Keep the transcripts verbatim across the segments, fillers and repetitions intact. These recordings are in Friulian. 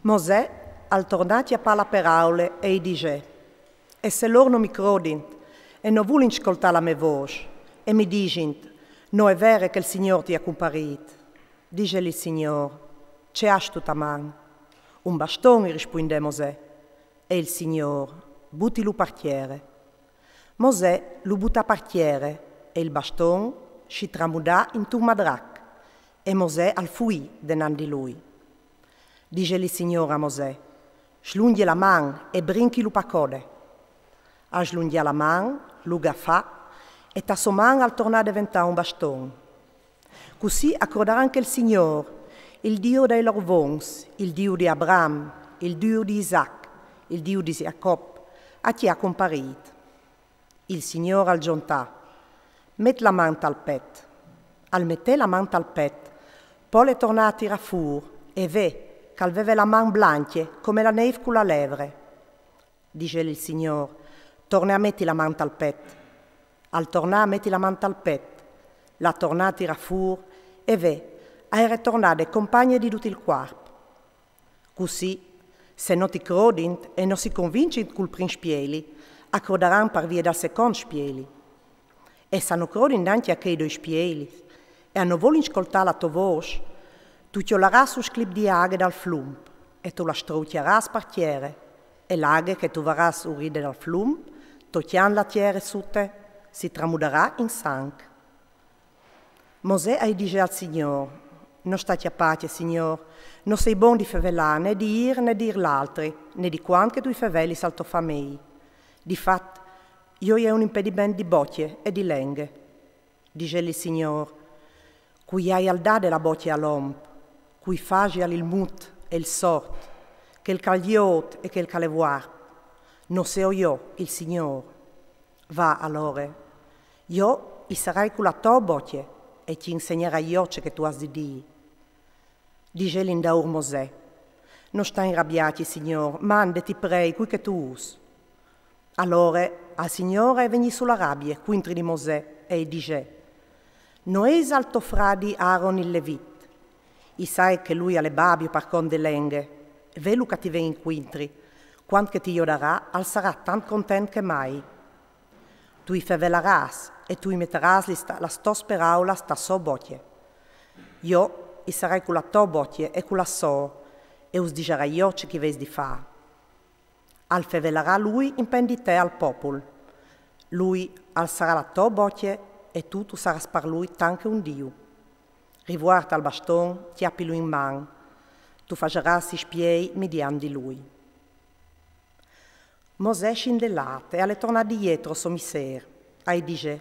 Mosè al tornà a cjapà la peraule e i disè: E se lôr no mi crodint, e no vulint scoltâ la mê vôs, e mi disint: No è vere che il Signôr ti à cumparît. Diseli il Signôr: Ce âstu ta man? Un baston, i rispuindè Mosè. E il Signôr: Butilu par tiere. Mosè lu butà par tiere e il baston si tramudà intun madrac, e Mosè al fuì denant di lui. Diseli il Signôr a Mosè: Slungje la man e brinchilu pa code. Al slungjà la man, lu gafà, e ta sô man al tornà a deventâ un baston. Cussì a crodaran che il Signôr, il Diu dai lôr vons, il Diu di Abraham, il Diu di Isac, il Diu di Jacop, a ti à cumparît. Il Signôr al zontà: Met la man tal pet. Al metè la man tal pet, po le tornà a tirâ fûr, e ve, che al veve la man blancje come la nêf cu la levre. Diseli il Signôr: Torne a meti la man tal pet. Al tornà a meti la man tal pet, la tornà a tirâ fûr, e ve, a ere tornade compagne di dut il cuarp. Cussì, se no ti crodint e no si convincint cul prin spieli, a crodaran par vie dal secont spieli. E s'a no crodint nancje a chei doi spieli, e a no volint scoltâ la tô vôs, tu cjolarâs un sclip di aghe dal flum, e tu la stroucjarâs par tiere, e l'aghe che tu varâs uride dal flum, tocjant la tiere sute, si tramudarà in sanc. Mosè a i disè al Signôr: No sta cjapâti, Signôr, no sei bon di fevelâ, né di îr né di îr l'altri, né di cuant che tu i fevelis al to famei. Di fat, jo i ai un impediment di bocje e di lenghe. Diseli il Signôr: Cui aial dade la bocje al om, cui fasial il mut e il sort, chel che al jôt e chel che al è vuarp, no sêo jo il Signôr? Va alore, jo i sarai cu la tô bocje e ti insegnarai jo ce che tu âs di dî. Diseli indaûr Mosè: No sta inrabiâti, Signôr, mande, ti prei, cui che tu ûs. Alore al Signôr a è vegnît sù la rabie cuintri di Mosè e i disè: No isal to fradi Aron il Levit? I sai che lui al è babio par cont de lenghe, velu che ti ven incuintri, cuant che ti jodarà al sarà tant content che mai. Tu i fevelarâs e tu i metarâs lis ta-, las tôs peraulas ta sô bocje. Jo i sarai cu la tô bocje e cu la sô, e us disarai jo ce ch'i vês di fâ. Al fevelarà lui impendi te al popul. Lui al sarà la tô bocje e tu tu sarâs par lui tant che un Diu. Rivuart al baston, cjapilu in man. Tu fasarâs i spiei midiant di lui. Mosè si 'nd è lât e al è tornât di Jetro, so missêr. A i disè: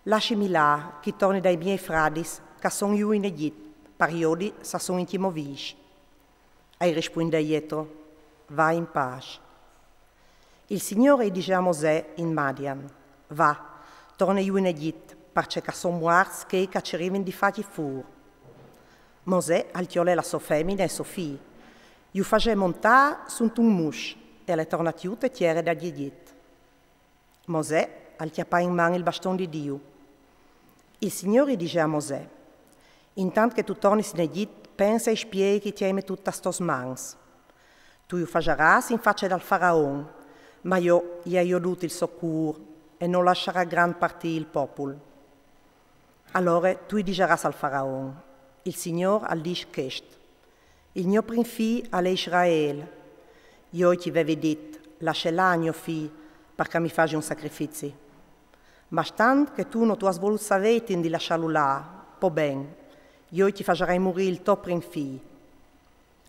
Lassimi lâ, ch'i torni dai miei fradis, ch'a son jù in Egjit, par jodi s'a son inti mo vîs. A i rispuindè Jetro: Va in pâs. Il Signôr a i disè a Mosè in Madian: Va, torne jù in Egjit, parcè ch'a son muarts chei ch'a cirivin di fâti fûr. Mosè al cjolè la sô femine e so fi, ju fasè montâ suntun mus e al è tornât jù te tiere dal Egjit. Mosè al cjapà in man il baston di Diu. Il Signôr i disè a Mosè: Intant che tu tornis in Egjit, pense ai spiei ch'i ti ai metût tas tôs mans. Tu ju fasarâs in face dal faraon, ma jo i ai jodût il so cûr e no lassarà grant partî il popul. Alore tu i disarâs al faraon: Il Signôr al dîs chest: Il gno prin fi al è Israel. Jo i ti vevi dit: Lasse lâ gno fi, par ch'a mi fasi un sacrifizi. Ma stant che tu no tu âs volût savêtin di lassâlu lâ, po ben, jo i ti fasarai murî il to prin fi.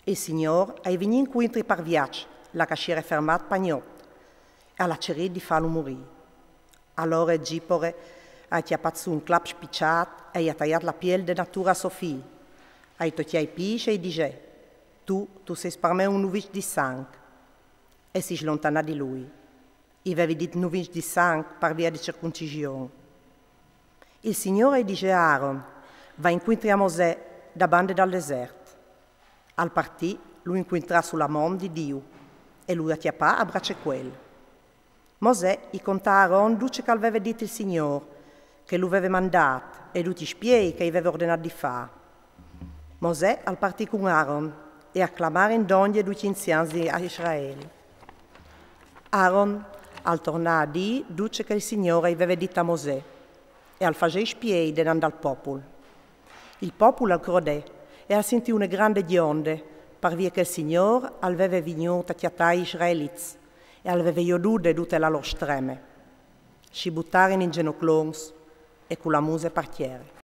Il Signôr a i vignì incuintri par viaç, là ch'a si ere fermât pa gnot, e al à cirît di fâlu murî. Alore Zipore a à cjapât sù un clap spiçât e i à taiât la piel de nature a so fi. A i tocjà i pîts e i disè: Tu, tu sês par me un nuviç di sanc. E si slontanà di lui. I vevi dit nuviç di sanc par via di circuncision. Il Signôr i disè a Aron: Va incuintri a Mosè da bande dal desert. Al partì, lu incuintrà su la mont di Diu e lu à cjapà a bracecuel. Mosè i contà a Aron dut ce ch'al veve dit il Signôr, che lu veve mandât, e ducj i spiei che i veve ordenât di fâ. Mosè al partì cun Aron, e a clamarin dongje ducj i inzians di Israel. Aaron al tornà a dî dut ce che il Signôr i veve dit a Mosè, e al fasè i spiei denant dal popul. Il popul al crodè e al sintì une grande gjonde, par vie che il Signôr al veve vignût a cjatâ i israelits e al veve jodût de dute la lôr streme. Si butarin in zenoclons e cu la muse par tiere.